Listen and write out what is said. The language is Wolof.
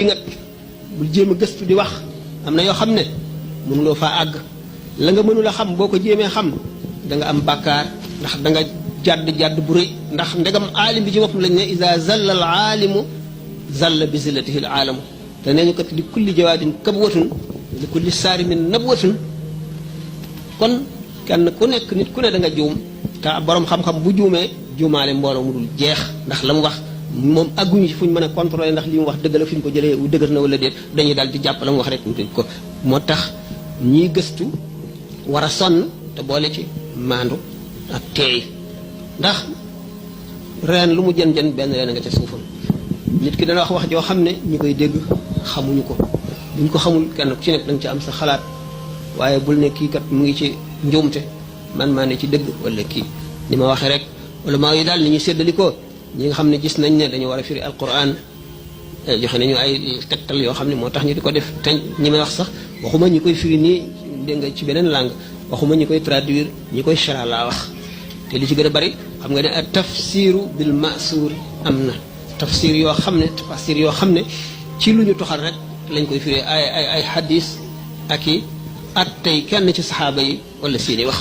nga bul jéem a gëstu di wax am na yoo xam ne mënuloo faa àgg la nga mënul a xam boo ko jéemee xam da nga am bàkkaar ndax da nga jàdd bu rëy ndax ndegam aalim bi ci boppam lañ ne ida zalla al aalimu zalla bi zillatihi al aalamu te nee ñu kat li kulli jawaadin kabwatun li kulli saarimin nabwatun kon kenn ku nekk nit ku ne da nga juum te borom xam-xam bu juumee juumaale mbooloo mu dul jeex ndax la mu wax moom àgguñu ci fu ñu mën a contrôler ndax li mu wax dëgg la fi ñu ko jëlee dëgër na wala déet dañuy daal di jàpp la mu wax rek ñu tëj ko moo tax ñiy gëstu war a sonn te boole ci maandu ak teey ndax reen lu mu jën benn reen nga ca suufam nit ki dana wax joo xam ne ñi koy dégg xamuñu ko buñ ko xamul kenn ku ci nekk da nga ci am sa xalaat waaye bul ne kii kat mu ngi ci njuumte man maa ne ci dëgg wala kii ni ma waxee rek wala maa yi daal ni ñuy séddalikoo ñi nga xam ne gis nañ ne dañu war a firi alquran joxe nañu ay tegtal yoo xam ne moo tax ñu di ko def te ñi may wax sax waxuma ñi koy firi nii dégg nga ci beneen langue waxuma ñi koy traduire ñi koy chara laa wax te li ci gën a bari xam nga ne ak tafsiru bil masuur am na tafsir yoo xam ne ci lu ñu toxal rek lañ koy firee ay xadis ak i at tey kenn ci saxaaba yi wala seeni wax